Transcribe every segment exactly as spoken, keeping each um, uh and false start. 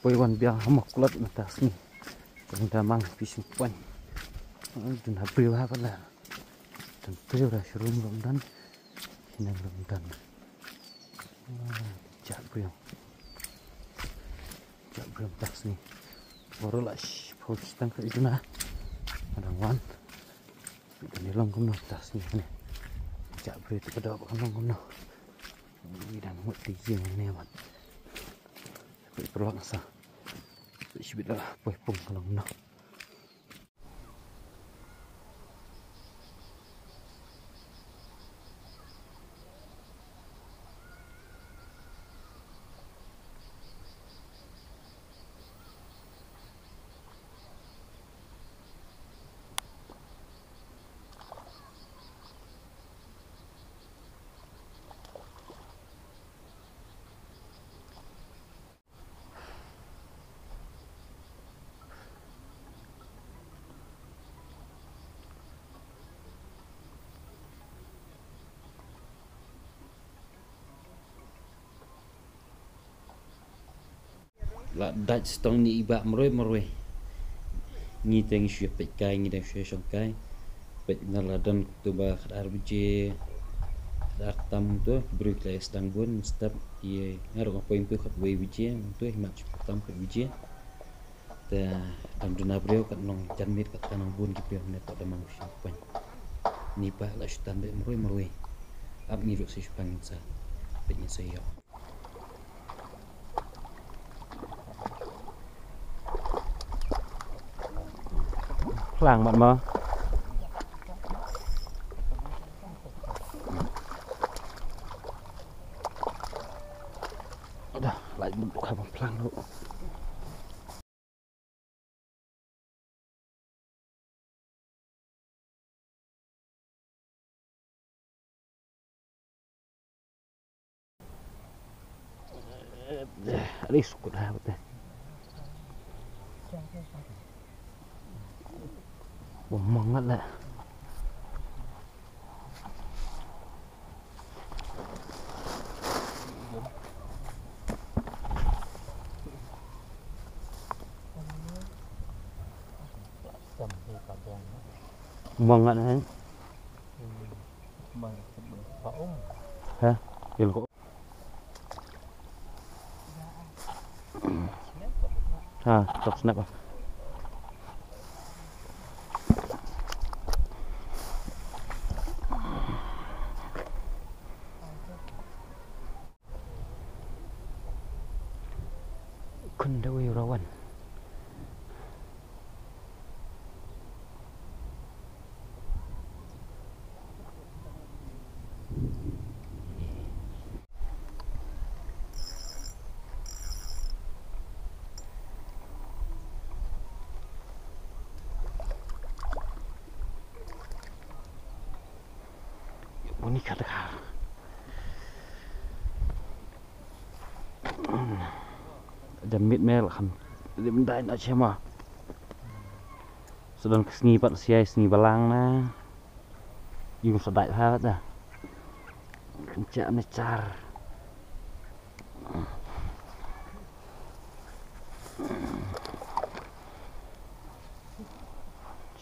Poi wan biang ha Mawklet mynta sngi. Tang da mang fishing point. Duna briew ha pala. Tang briew da shrum rum dan. Hinang rum dan. Ah, jak briew. Jak briew mynta sngi. Baru la sh-, poi tang ka duna. Adang wan. Kan ïa long kumno mynta sngi ne. Jak briew te ka dok kan long kumno. Ngi dang mut ti jing ne mat. Poi pyrlok sa. Poi shibit da la poi pung ka long kumno. La dait stong ni i bah marwei marwei. Ngi te ngi shu peit kai, ngi dang shu shong kai. Peit na la don tu ba khat ar baje. Khat ar tam tu briew ki la sdang bun, step ïa nga ruh nga poi tu khat wei baje, tu i mat shu tam khat baje. Te dang duna briew kat nong jan miet kat ka nong bun ki briew ne to da mang shu poi. Ni bah la shu tan beit marwei marwei. Ap ngi ruh sa shu pang sa. Peit ngi sa ïoh. Phlang mat ma. Ada, lai mut ka phlang ruh. Ri sukut ha bete. Bom mangat la. Mangat ha. Ha? Yun ko. Ha, tok snap ah. Khun da wei rawan. Uni khat ka. Jan miet mel khan. Lim dai na chema. Sa don ka sngi pat siai sngi balang na. Yung sa dai ha da. Kan cha ne char.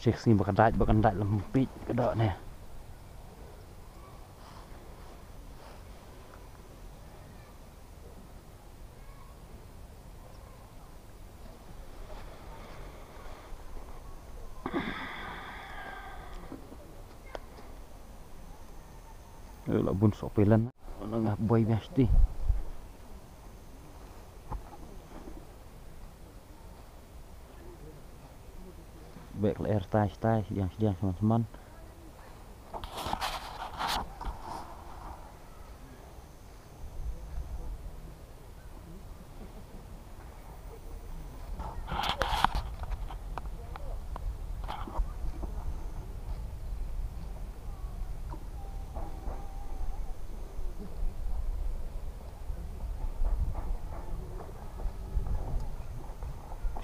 Sik sngi ba ka dait ba kan dait lam pit ka dok ne. Eh, la bun sok pilan. Nang ah boy biang sti. Bek la er tai tai yang yang seman seman.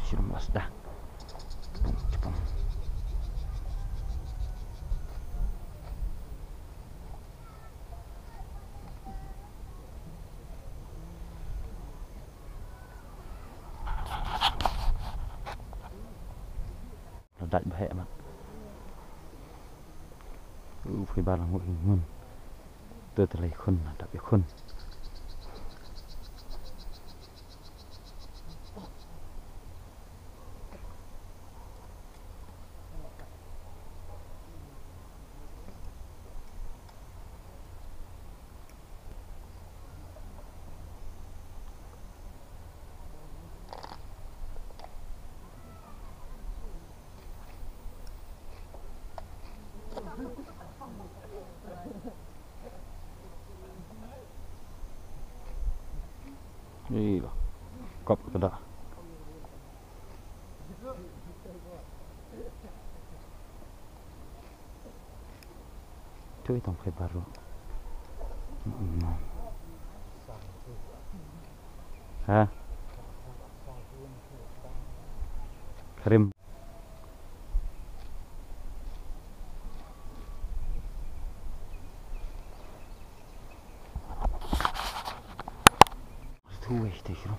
Sir Mazda. Tat bhek mat. U phi ba lang ngun. Tu te lai khun, dap i khun. Ih, kop ka dah. Tui tong kai baru. Ha? Karim. Too wichtig, you know.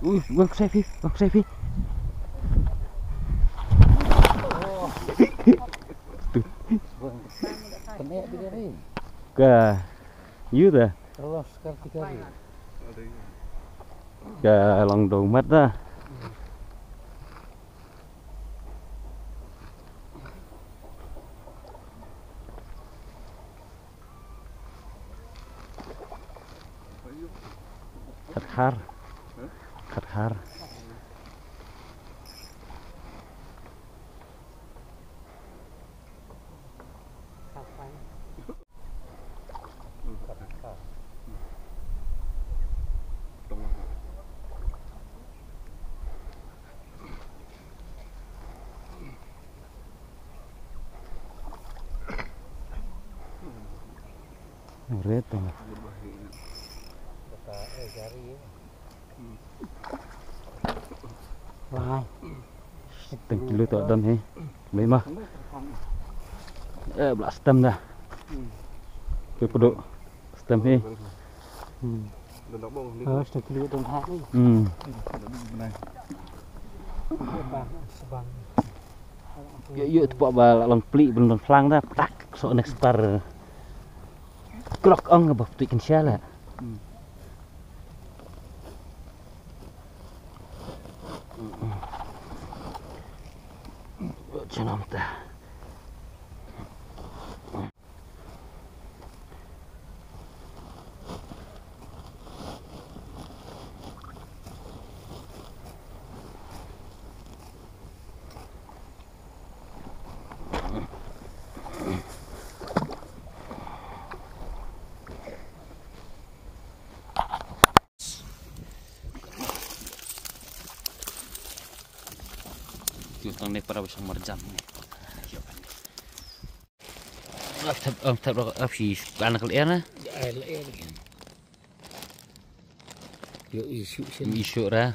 Ui, bang selfie, bang selfie. Ka, you dah. Ka long dong mat dah. Khat khar. Khat khar. Ret tengah. Lai. Teng kilo tu don he. Mai mah. Eh, bla stem dah. Tu kudu stem he. Hmm. Oh, stem kilo don ha ni. Hmm. Bang, bang. Ïoh, ïoh, tu pok ba long pli, belum don phlang dah. Tak, so next par. Krok ong ba pli kan siala. Hmm. Janam ta. Ïoh tang ne para ba shong marjan ne. Ïoh kan. Ap tap, ap tap, ap shi, kan kal er na. Ai, la er. Ïoh isu shen. Isu ra.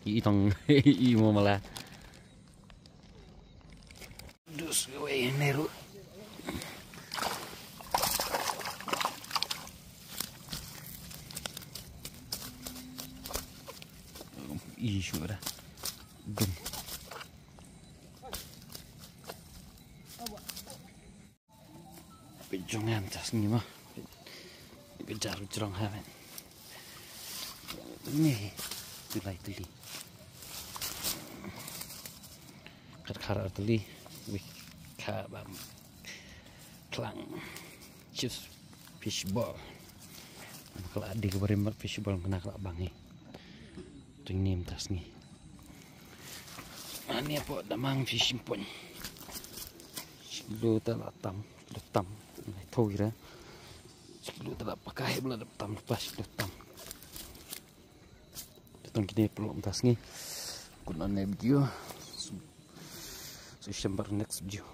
I tong, i mo mala. Dus wei neru. Isu ra. Dum. Pejong em tas ni ma. Pejar jrong ha men. Ni. Tulai tuli. Khat khar ar tuli. Wih, kha bam. Klang. Chips fish ball. Kala di ka barim fish ball kena kala bangi. Teng nim tas ni. Ani apo damang fishing point. Siklo ta la tam, la tam. Thoi ra. Siklo ta la pakai bla la tam pas la tam. Tang kini pelom tas ni. Kun ane video. So, so sambar next video.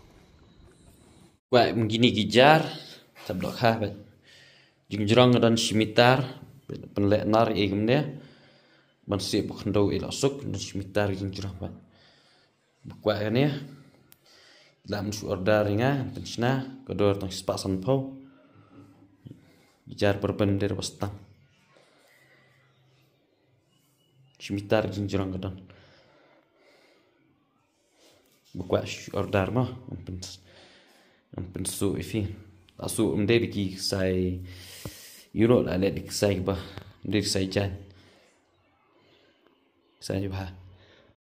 Wah, mungkin ni gijar. Tab dok ha, bet. Jingjrong ka don shi mitar, pynleh nar ïa kumne. Ban sih ba khyndew ïa la suk, don shi mitar jingjrong ba. Ba kwah kane. La mynta shu order ïa nga, pynshna, ka dor tang spah sanphew. Jar per bender ba stang. Shi mitar jingjrong ka don. Ba kwah shu order mo, ngam pyn, ngam pynsuh ïa phi. La suh ym dei da ki ksai, you know, la leh da ki ksai ba, ym dei da ki ksai jan. Ksai ba.